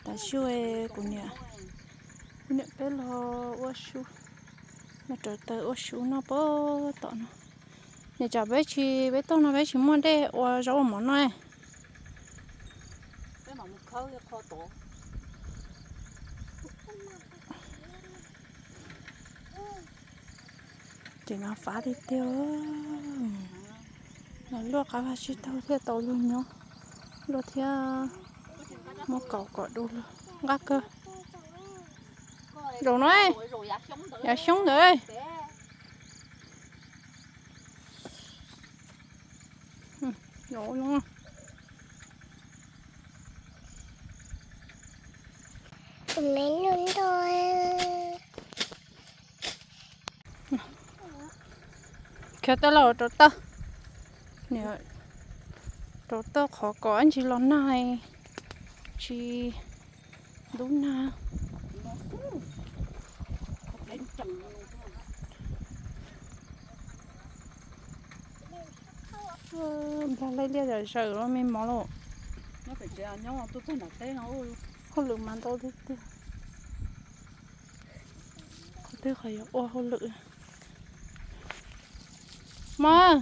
Xyuas kuv niam, kuv niam peb los ua su, los rauv taws ua su noj puag tom no. Niam tsam peb tsis, peb tuaj no peb tsis muaj dej ua zaub ua mov noj. Ces no fab tiag tiag, no luaj qab vaj tsib taug thiaj tau luag nyob, luaj thiab muab kaus kom du lug nqaj kawg. Zaum no, yav xyoob ntawd. Khiav tau los rauv taws, rauv taws qhov kom ib ntsis los nag, tsis ntub nag. Nplag laij liaj zom zaws los me mov lauj. Hauj lwm mas ntau tiag tiag. Qhov twg qhov yuav ua hauj lwm. Mog.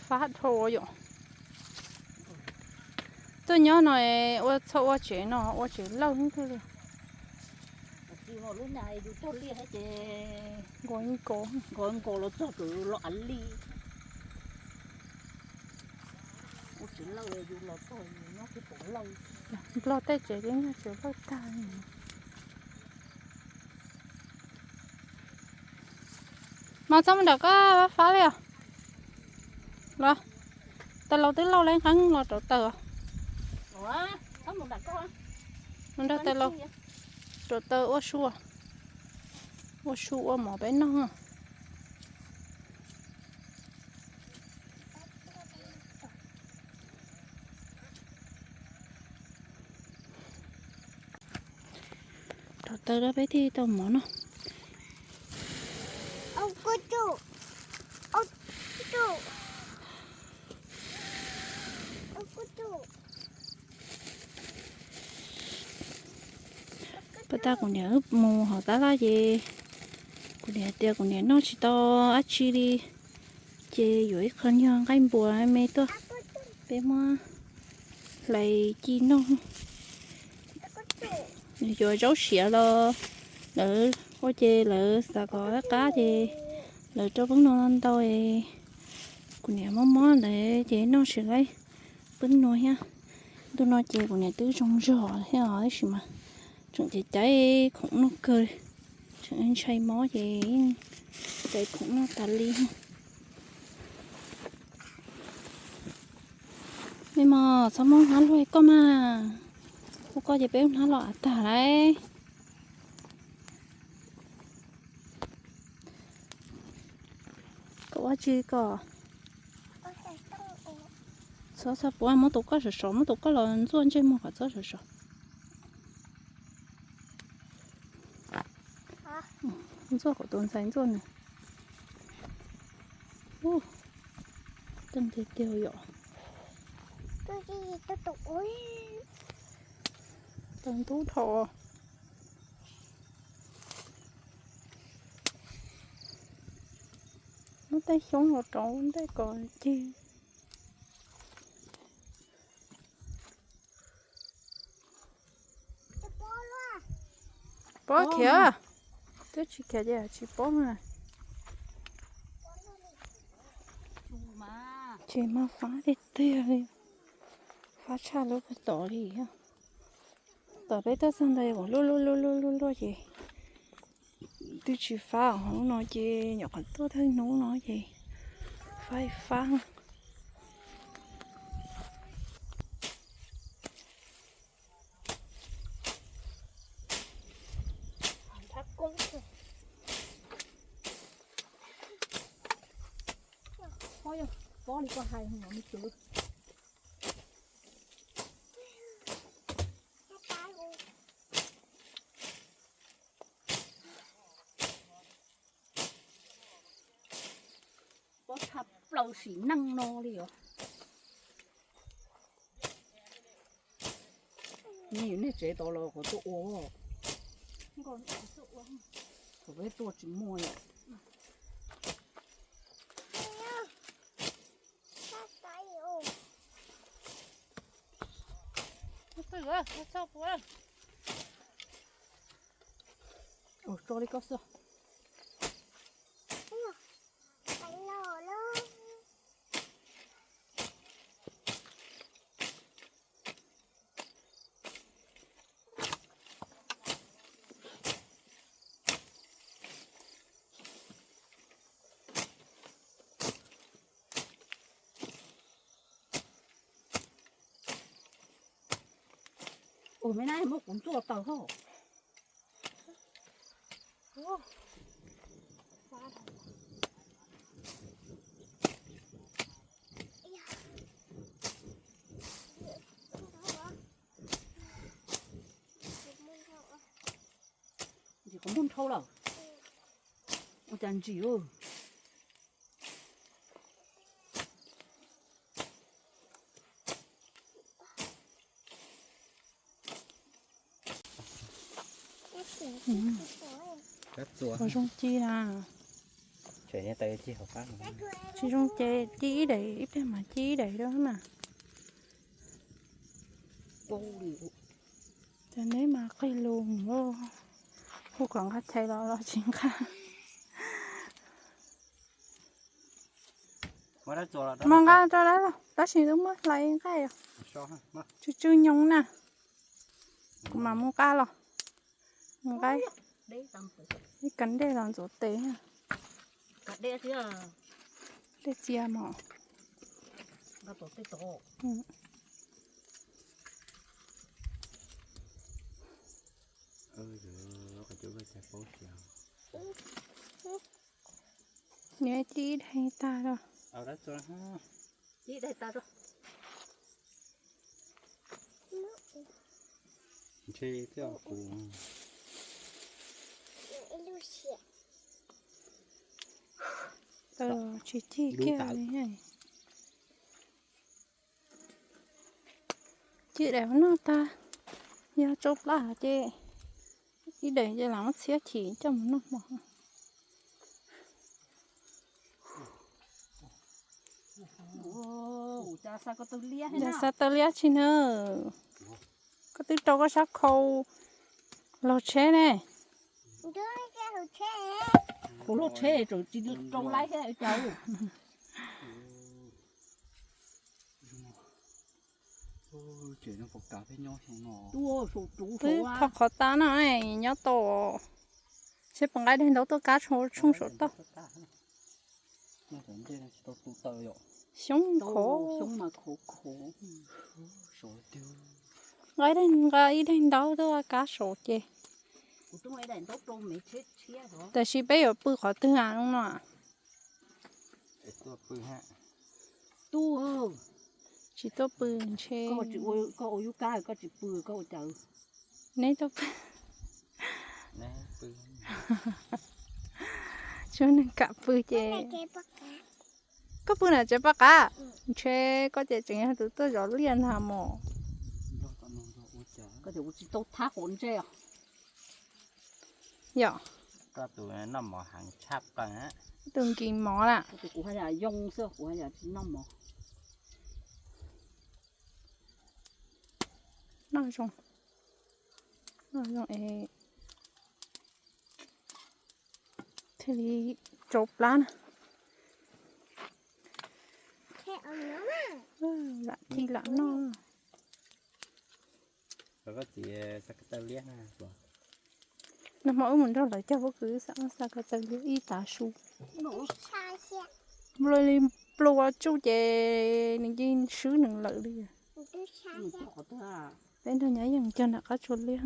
Fab dhau yom. Tuaj nyob no ua txhob ua tsev no ua tsev lawj ib tug li. Nkaus nkaus los txog kawg los av li. Ua tsev lawj yus los txog yus nyob tsis pom lawj. Nplog tej tsev ces nyuag tsev lawj tag li. Mas txhob mus nram koj fab li os. Los, tais laus twb lauj lawm, qeeb los rauv taws os. Mus nrog tais laus rauv taws ua su, ua su ua mov peb noj. Rauv taws rau peb thiaj tau mov noj. Puag ta kuv niam wb mus hauv tab laj ces kuv niam tias kuv niam noj tsis tau dab tsi li, ces yuav ib qho nyuag nqaij npuas me tuaj, peb muab hlais ci noj. Yuav zaub siav los lawv ua ces lawv xav kom qab ces lawv rau peb noj ntau. Kuv niam mob mob ntawd ces noj tsis laib peb noj thiab. Ntu no ces kuv niam twb zoo zog thiab os, tab sis mas tseem caiv caiv khoom noj kawg, tseem ntshai mob ces yeej caiv khoom noj tas li. Me mos, txhob muab hnab luag koj mas, ua koj ces peb hnab los av tag lauj. Koj ua tsi koj? Txhob txhob puab, muab tus koj sov sov, muab tus koj los ntxuaj ntsej muag kom txhob sov sov. Ntxuaj kom tus ntxhais ntxuaj nws. Teej tiag tiag yom. Taws ntub dhau. Muab tej xyoob los rau ntej kom cig. Pob khiav, twb tsis khiav ces tsis pob na. Ces mas fab tiag tiag li, fab tshaj lub puag tom li. Tom peb tuaj txog ntawd luaj luaj luaj luaj luaj ces twb tsis fab, hauv no ces nyuam qhuav tuaj thawj hnub no ces fab fab. Pob li koj hais no me tub. plaws sim neej no li os. Nej, nej tsev tod los qhov tuaj ua, qhov peb tuaj tsis muaj yom. Tso li koj xwb. Ua me na muab kuv ntxuaj taws hos. Ntsis qhov muag nrhau lawm. Ua cas ntsim. Ua zoo ci na. Tsis zoo ces ci ib daim, ib pliag mas ci ib daim rau na. Ces neb mas qig lus, hu kom nqa chais los los tsis nqa. Mas nqa rau dab los tab sis twb muab hlais nqaij os. Tsw tsw nyoos na. Kuv mam mus nqa los. Mus nqa ib kas dej los ntxuav tes. Dej txias mos. Nws ci ib daim tag los. Ntshe kuv tsis ci kiag li. Ci daim no tag, yog tsau plab ces ib daim ces lam muab txhiab chim coj mus noj hmo. Cas xa taw liab tsis na? Koj twb rau koj sab khau laug tsheb ne. Kuv laug tsheb tseem tsis rau laib thiab cas. Twb tho qhov tas no nyob tau, seb puas nqa ib daim ntaub tuaj kab tshooj saum toj. Xyoob khov. Nqa ib daim ntaub tuaj kab saum ces. Tab sis peb yuav pw qhov twg no? Tsis tuaj pw ntshe. Neb tuaj pw. Tsuas neeg kam pw ces. Koj pw nram tsev paj qab, ntshe koj ces tseem yog tus tuaj zov liaj ntag mos. Koj ces kuv tsis tau thab quav ntsej os. Yog. Koj tus noj mov heev tshaj plaws. Tus nkis mov na. Kuv haj yam yoo xwb, kuv haj yam tsis noj mov. Noj zoo, noj zoo es thiaj li tsau plab na. Lam ci lam noj. Nag hmo wb mus nrog lawv cog pob kws, wb xav xa ko taw liab ib tav su. Nplua li nplua tsuj ces nws cia swb nws lawm li. Peb nrog nyab yeej cog nram qab tsua liab.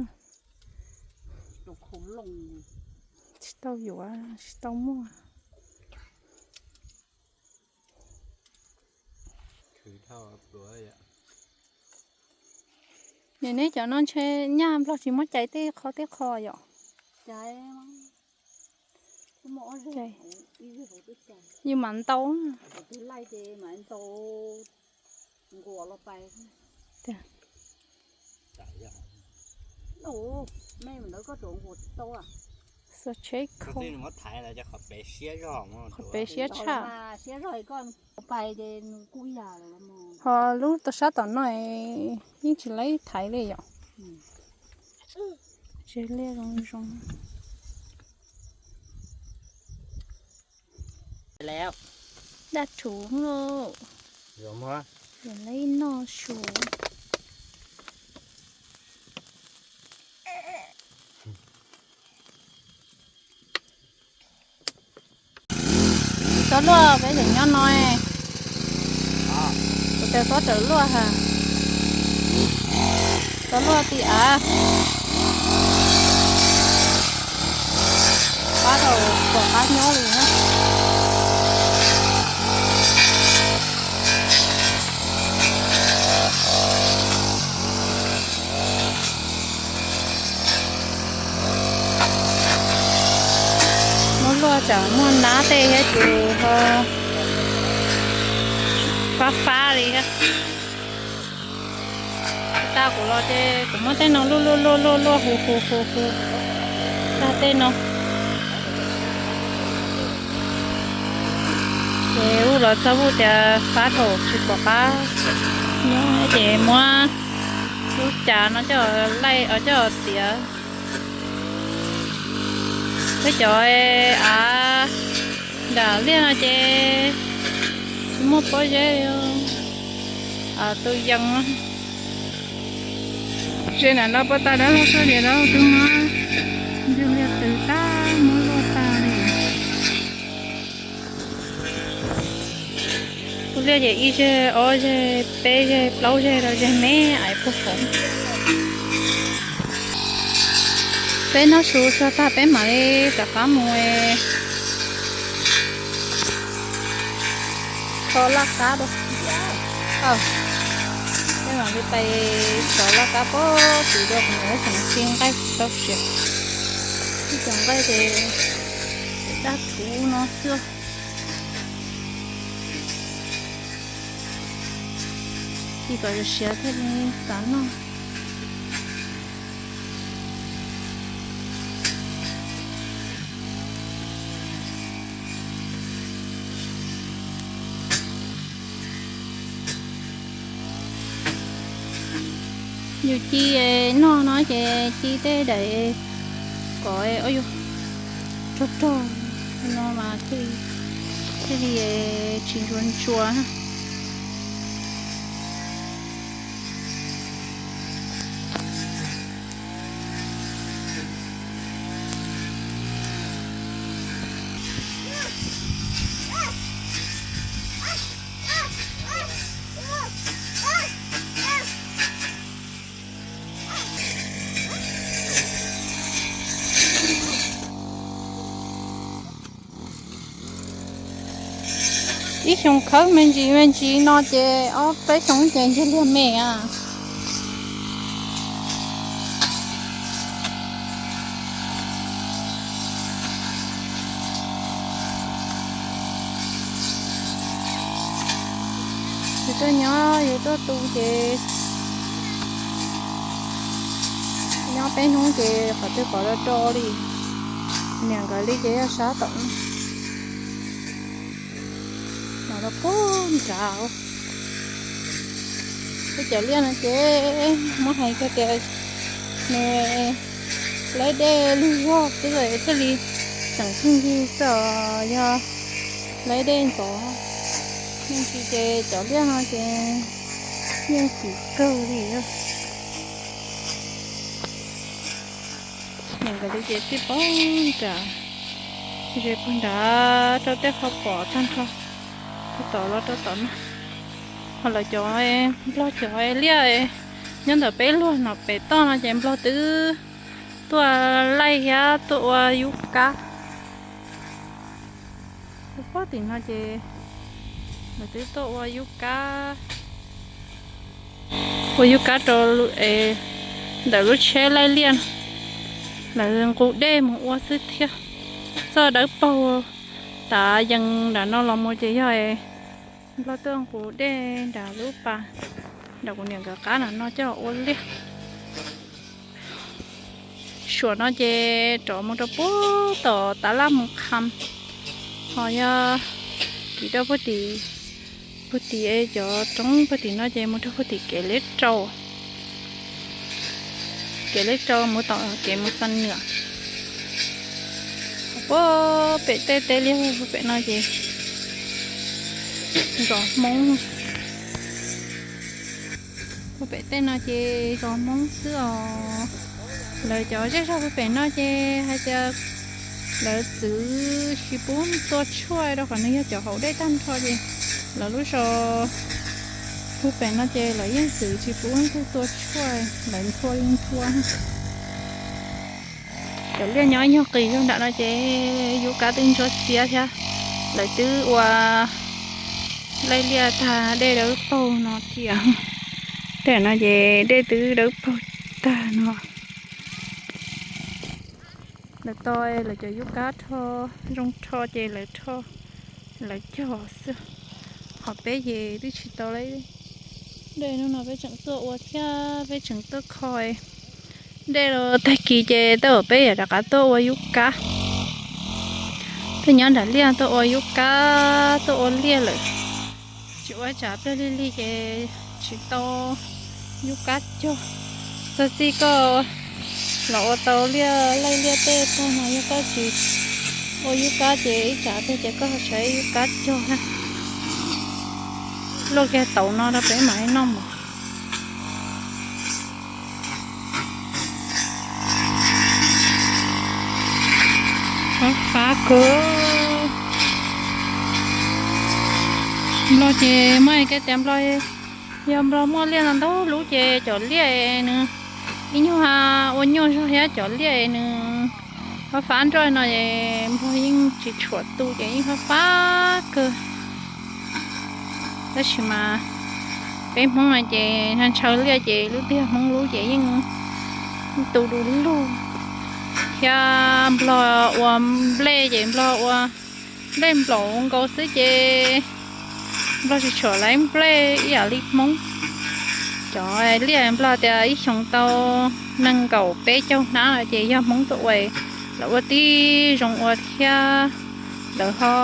Tsis tau yuav, tsis tau muaj. Nim neb cov no ntshe nyaj nplog tsis muab cais tej qho tej qho yom. Yus mam ntau. Xuas tsheb kho. Qhov pem siab tshaj. Ho lub sab tom no yeej tsis laib thaiv li yom. Tsis liaj zoo zoo. Daj rhuv lauj. Yog laib noj su. Txhob luaj, peb tseem nyob no. Kuv tias txhob rawm luaj ha. Txhob luaj tim av. Pab rau pom qab nyob li na. Muab luaj tsam muaj nab tej thiab ces ho fab fab li thiab. Tag kuv los ces kuv muab tej no luaj luaj luaj luaj luaj hu hu hu hu tag tej no. Ces u los txog u tias fab thaum tsis pom qab nyob ces muab lub cas no coj laij coj txiav. Peb cov av nram liaj no ces tsis muaj pob zeb li, av tu yees. Ze nram no poj tag dab laug xwb ces dab laug twb muab ntsuj liaj tw tag muab luaj tag li. Tus liaj ces ib zeg ob zeg peb zeg plaub zeg rau zeg me ais puag foom. Peb noj su tag peb mam li rov qab mus tso laj qab rau. Peb mam li pais tso laj qab pob tim rau kuv niam ib tsoom txiv nqaij tau siav. Ib tsoom nqaij ces dab rhuv no xwb. Ci kom siav thiaj li xav noj. Yus ci noj no ces ci tej daim kom rog rog no mas thiaj li tsis ntsuag ntsuag. Ib xyoos khawb me ntsis me ntsis no ces ob peb xyoos ces ntseg liag me a. Yus tuaj nyob yus tuaj tu ces nyob peb hnub ces qhov twg pom do do li. Niam nkawd li ces yog sab tom no los puag nrad. Peb cov liaj no ces muab hais kiag tias nws laib dej lug zog xwb thiaj li tseem txuj ncig xwb os, yog laib dej ntxov me ntsis ces cov liaj no ces yeej kim kawg li. Niam nkawd li ces txij puag nrad, ze puag nrad rau tej qhov pom tag nrho, rau tom los rau tom no. Ho lawv cov nplog cov liaj nyob ntawm peb luag no pem toj no ces nplog twb tuaj laij thiab tuaj ua yub kab. Pob tim no ces lawv twb tuaj ua yub kab, ua yub kab rau ntawm lub tsheb laij liaj no, lawv nqus dej mus ua xwb thiab. Dawb paug, tav yees nram no los mus ces yog Nplog tuaj nqus dej nram lub pas nram kuv niam nkawd qab nram no coj ua liaj. Suam no ces rov mus rau puag tom tav laj mus qham, ho yog kiv rau puag tim, puag tim cov roob puag tim no ces mus rau puag tim kev liab rau, kev liab rau mus tom kev mus xa niam. Puag pem tej teb liaj puag pem no ces zos Hmoob. Puag pem tej no ces zos Hmoob xwb os. Lawv cov zej zog puag pem no ces hais tias lawv txwv tsis pub tua tshuaj rau qhov nws yog cov hauv dej tag nrho ces lawv lub zos puag pem no ces lawv yeej txwv tsis pub leej twg tua tshuaj, lawv nthua li nthua. Cov liaj nyob ib nyuag qis zog nram no ces yub kab twb ntsuab xiab thiab. Lawv twb ua laij liaj tag dej dawb paug no tiag. Tej no ces dej twb dawb paug tag no. Lawv to lawv cov yub kab rho zoo rho ces lawv rho, lawv cog xwb. Ho peb ces twb tsis tau li. Dej hnub no peb tseem tuaj ua thiab peb tseem tuaj kho dej los tag kis ces tej zaum peb yuav rov qab tuaj ua yub kab. Peb nyob nram liaj tuaj ua yub kab tuaj ua liaj lawm. Tsis ua tsam pliag lig lig ces tsis tau yub kab cog. Txog txij koj los ua tau liaj laij liaj tej tag no yog koj tsis ua yub kab ces ib tsam pliag ces koj ho tshav yub kab cog na. Luaj kiag tauv no rau peb mam li noj mov. Fab fab kawg. Nplog ces muaj kev tias Nplog, yog Nplog muaj liaj ntau ntau lub ces cov liaj nws ib nyuag ua nyuaj zog thiab cov liaj nws fab fab nroj no es Nplog yeej tsis tshuam tu ces yeej fab fab kawg. Tab sis mas peb Hmoob no ces ntshaw liaj ces lub tiag Hmoob lub ces yeej tu du lug thiab. Nplog ua nplej ces Nplog ua nplej nplaum nkaus xwb ces Nplog tsis tshuam lawv nplej ib yam li Hmoob. Cov liaj Nplog tias ib xyoo tau nees nkaum peb caug hnab no ces yog Hmoob tuaj ua, lawv ua tib zoo ua thiab. Lawv ho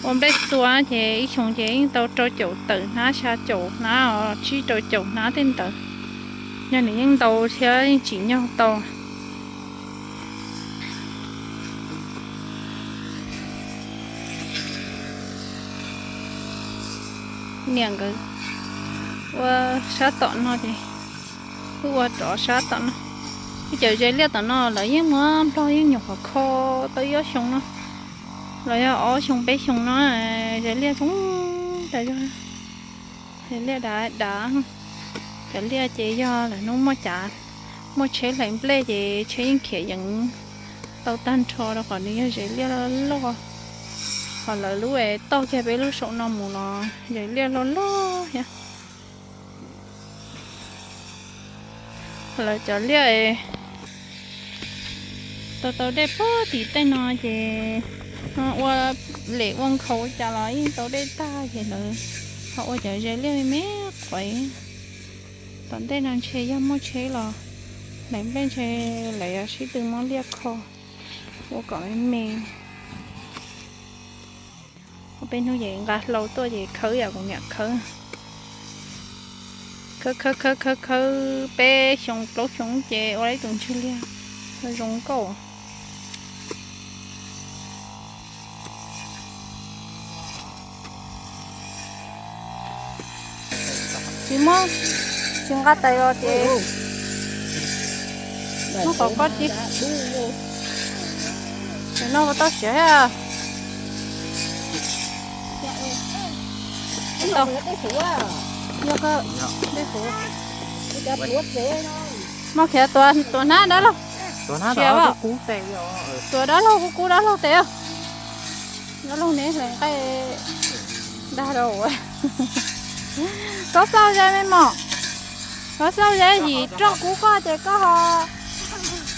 ua nplej txua ces ib xyoo ces yeej tau rau caum tawm hnab, xya caum hnab os, tsib rau caum hnab tej ntawd. Yog nws yeej ntau thiab yeej tsim nyog tau. Niam nkawd ua sab tom no ces wb ua rov sab tom no. Wb cov zes liaj tom no lawv yeej muab Nplog yeej nyuam qhuav kho tau ib ob xyoo no, los yog ob xyoo peb xyoo no, zes liaj zoo tas zog. Zes liaj dav dav. Cov liaj ces yog lawm hnub muaj cav, muaj tsheb hlais nplej ces tsheb yeej khiav yeev tau tag nrho rau qhov nws yog zes liaj loj loj. Ho lawv lub es toj kiag peb lub saum no mus los zes liaj loj loj thiab. Lawv cov liaj tau tau dej puag tim tej no ces ua lem ua nkhaus cas los yeej tau dej tag ces lawv ho ua cov zes liaj me me quav. Tom ntej no ntshe yog muaj tsheb los hlais nplej ntshe lawv yuav sib tw muab liaj kho ua kom me me. Ua peb hnub ces nqa hlau tuaj ces khawb yam kuv niam khawb. Khawb khawb khawb khawb khawb peb xyoo plaub xyoo ces ua ib tus ntswg liaj zoo nkauj. Tsis muab, tsis nqa tais los ces muab qhov pob tib. Tam no puas tau siav thiab? Yog, muab khiav tuav, tuav hnab dab laug. Siav os. Tuav dab laug, kub kub dab laug tes. Dab laug neb hlais nqaij dag rau. Koj xauj ze me mom, koj xauj ze yim roj kub koj ces koj ho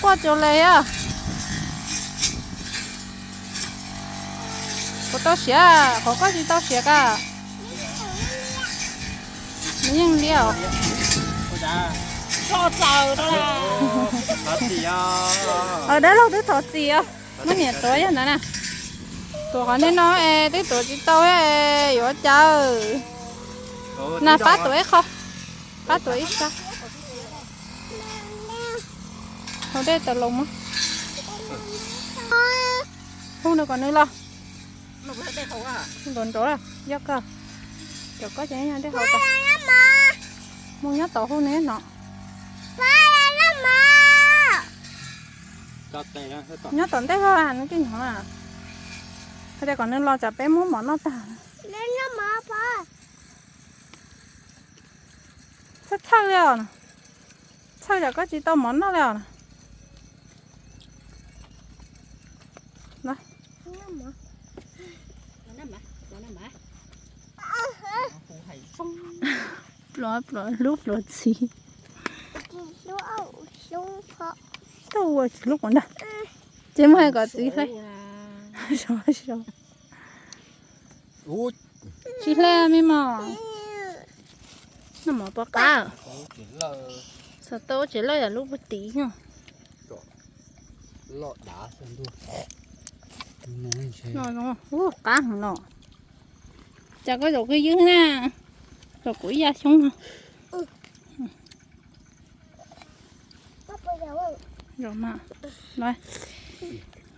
quaj tsuas les os. Kuv tau siav, qhov koj tsis tau siav ka. Nws yeej liab os. Dab laug twb thov txim os. Muab niam tuav yog ntawd na. Tuav qhov ntej no es twb tuav tsis tau, yuav cas. Na pab tuav ib qho, pab tuav ib sab. Hau dej tau los mas. Hu nws kom nws los. Nrov nrov, yog koj, cov koj ces dej haus tau. Mus nyob tod hu nws no. Nyob tom ntej, nws twb hnov na. Hais tias kom nws los tsam peb muab mov noj tag. Txhawj txhawj li os. Txhawj tsam koj tsis tau mov noj li os. Pluav, pluav lub pluav txiv. Tau ua tsis lub qhov ntag. Ces muab hais kom txiv hle. Tsis hle me mos. Noj mov puas qab? Xav tau tsev lawj yam lub puag tid no. Ub, qab heev no. Cas koj zaum kawg ywg na, zaum kuv ib yam xyoob no. Zaum mas,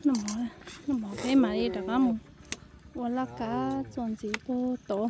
noj mov peb mam li rov qab mus ua laj kab txuas ntxiv puag tod.